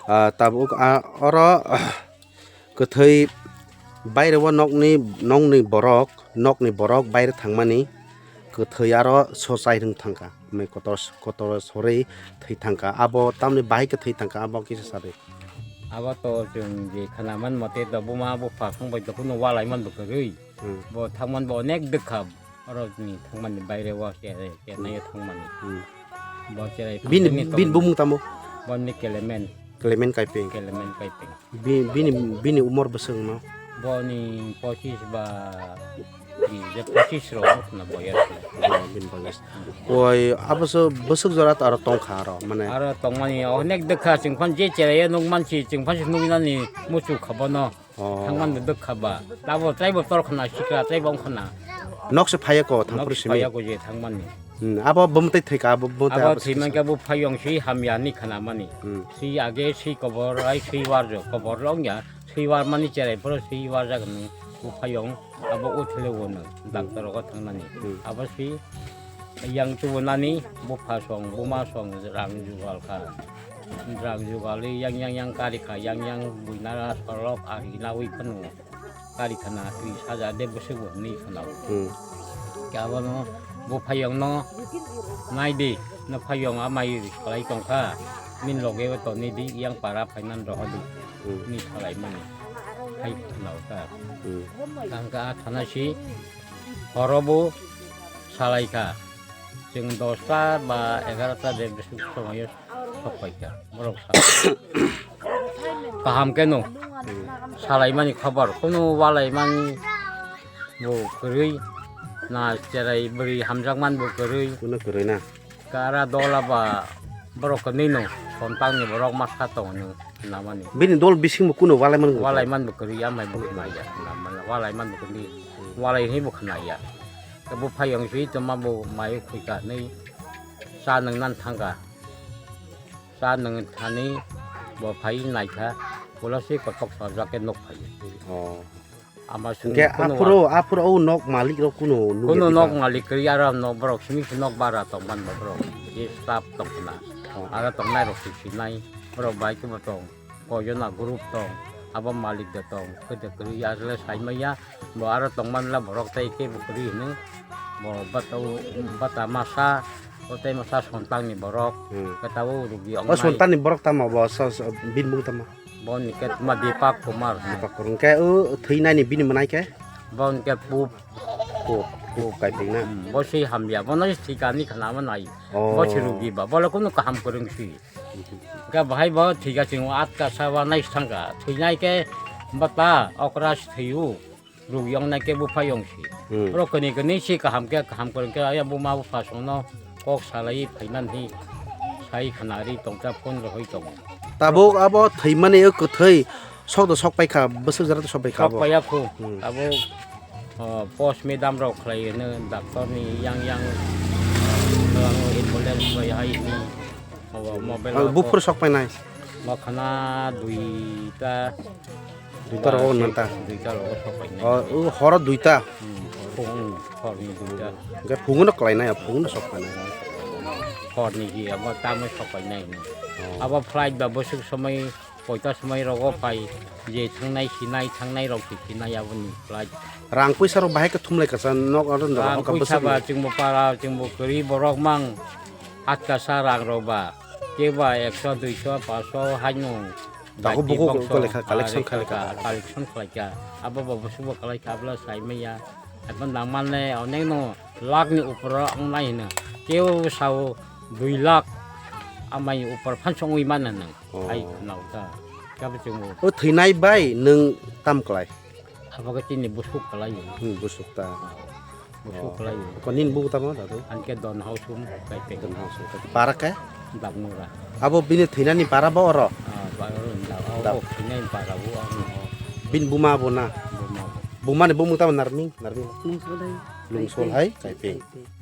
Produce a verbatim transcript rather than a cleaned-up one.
Ah, tabuk, ah, oro, ah, kwthwi baire o nokni, nokni borok, nokni borok baire thangmani kwthwi aro sochai rwng thangkha. Mui kotor, kotor sorwi thwi thangkha. Abo tamni bahai khe thwi thangkha, abo kisa sadi. Abo to chwng je khwnaman mote to buma bupha thangbai to kunu walai man bo kwrwi. Hmm. Bo thangman bo onek dwkha. Oro ni thangmani baire o cherai, chennai o thangmani. Hmm. Bo cherai bini, thangmani bini tong-, bumung tamo? Bo ni Kelemen. Kelemen Kaiping. Kelemen Kaiping. Bi-, bini, bini umor bwswk no? Bo ni pochis ba tris, pochis rok na boyas. Oh, bini boyas. Oi, abo so bwswk jora to aro tongkha aro, mane. Aro tongmani onek dwkha chwng phan je cherai o nukman si, chwng phan si nuknani muchuk kha bono. Oh. Thangman dwkha ba. Tabo taibo tor khna sikra, taibo wng khna. Nok se phaiya ko, thangphuru simi. Nok se phaiya ko je thangmani. Hmm, abo bumtwi thwikha, abo bumtwi abo abo thwi sikha. Mankha bo phayong si hamya ni khna mani. Hmm. Si age si kobor ai si warjo, kobor rok ya, si war mani cherai phuru si warjak ni bo phayong abo uthile wono, hmm, doctor rogo thangnani. Hmm. Abo si yang tubunani bupha song, buma song rang jugal kha. Rang jugal yang, yang, yang kari kha, yang, yang buinara sorok ahinawi phano. Kari khana twi saja de bwswk bo hinwi khana. Hmm. Khe abono bo phayong no nai di, no phayong a mai kwlai tong kha, min loge bo toni di, yang para phainan roho di, hmm, ni salai mani hai khana ta. Hmm. Tang kha thana si horo bo salai kha, chwng dosta ba egarota de bwswk somoyo sok pai kha, borok sa. Kaham khe no salaimani khobor, kunu walaimani bo kwrwi, na cherai bwrwi hamjakmani bo kwrwi. Kunu kwrwi na? Kara dola ba borok kwnwi no, sontang ni borok masa tongo no, namani. Bini dol bising bo kunu walaimani bo kwrwi? Walaimani bo kwrwi, amai bo khwnaya, namani walaimani bo kwrwi, walai hinwi bo khwnaya. Khe bo phayong si tongma bo mai khwi ka nwi cha nung nan thang kha. Cha nung thani bo phai nai kha, ulo si kothok sajak khe nuk phai. Oh. Ama sung hingke kunu aphuru, wa- aphuru o nok malik rok kunu nugya kunu nok bika? Malik kri ara nok borok simi si nok bara tong ban borok. Je staff tong khna. Oh. Ara tong nai rok si sinai. Borok bai khe bo tong. Koijona group tong. Abo malik de tong. Kete kri ya le sai maya. Bo aro tongmanla borok tei khe bo kwrwi hino. Bo bata, bata masa, o tei masa sontangni borok. Hmm. Khe tabuk rugi wngnai. O sontangni borok tamo bo, so, so, bini mung tamo? Bo ni khe tma Deepak Kumar hino. Deepak Kumar. Hwnkhe o thwinani bini mwnai khe? Bo ni khe Pup. Pup, Pup Kaiping na? Hmm, bo se hamya, bo no thikani khana ma nai. Oh. Bo se rugi ba, bo le kunu kaham kwrwng si. Hwnkhe bahai bo thika chwng atka sa wanai thangkha. Thwinai khe bata okra se thwiu. Ruk yong nai khe buphai yong si. Hmm. Borok kwnwi kwnwi si kaham khe kaham kwrwng khe aya buma bupha songno kok salai phaiman hi sai khana ri tongcha phone rohoi tongo. Tabuk abo thwimani o kwthwi sok do sok paikha, bwswk jora do sok paikha abo? Sok paiya khu. Hmm. Tabuk, oh, post mortem rok khlai hino doctor ni yang yang, oh, ambulance bai hai hino. Oh, mobile. Ang rok buphur sok painai. Makhana duita. Duita rogo nanta. Duita rogo sok painai. Oh, o horo duita. Hmm, phung, phorni duita. Hwnkhe phungo no kwlainai, phungo no sok painai. Phorni hi abo tamo sok painai. Oh. Abo flight ba bwswk somoi, koita somoi rogo pai, je thangnai sinai, thangnai rok si sinai aboni flight. Rang puisa rok bahai khe thumlai kasa nok aro rang puisa ba chwngbo para, chwngbo kwrwi borok mang atka sa rang rok ba. Keba ekso, duiso, paso haino. Tago buku ko lekha collection khalai kha. Collection khalai kha. Abo bo busubo khalai kha, abla sai maya. Ekdom dangmane onek no lakh ni upor o wngnai hino. Kebo sao dui lakh amai upor phansa wngwi mano nang. Oh. Hai khwnao ta. Kabo chungo. O thwinai bai nwng tam klai? Abo khe chini busuk kwlaio. Hmm, busuk ta. Busuk kwlaio. Ko nini buku tamo dadu? Anke Don Hausum Kaipeng. Don Hausum Kaipeng. Para khe? Daknura. Abo bini thwinani para bo oro? Ah, ba oro ni da. Dak. Abo thwinani para bo oro. Bini buma bo na? Buma bo. Bumani bumung tamo Narming? Narming. Lungsolhai. Lungsolhai Kaipeng. Kaipeng.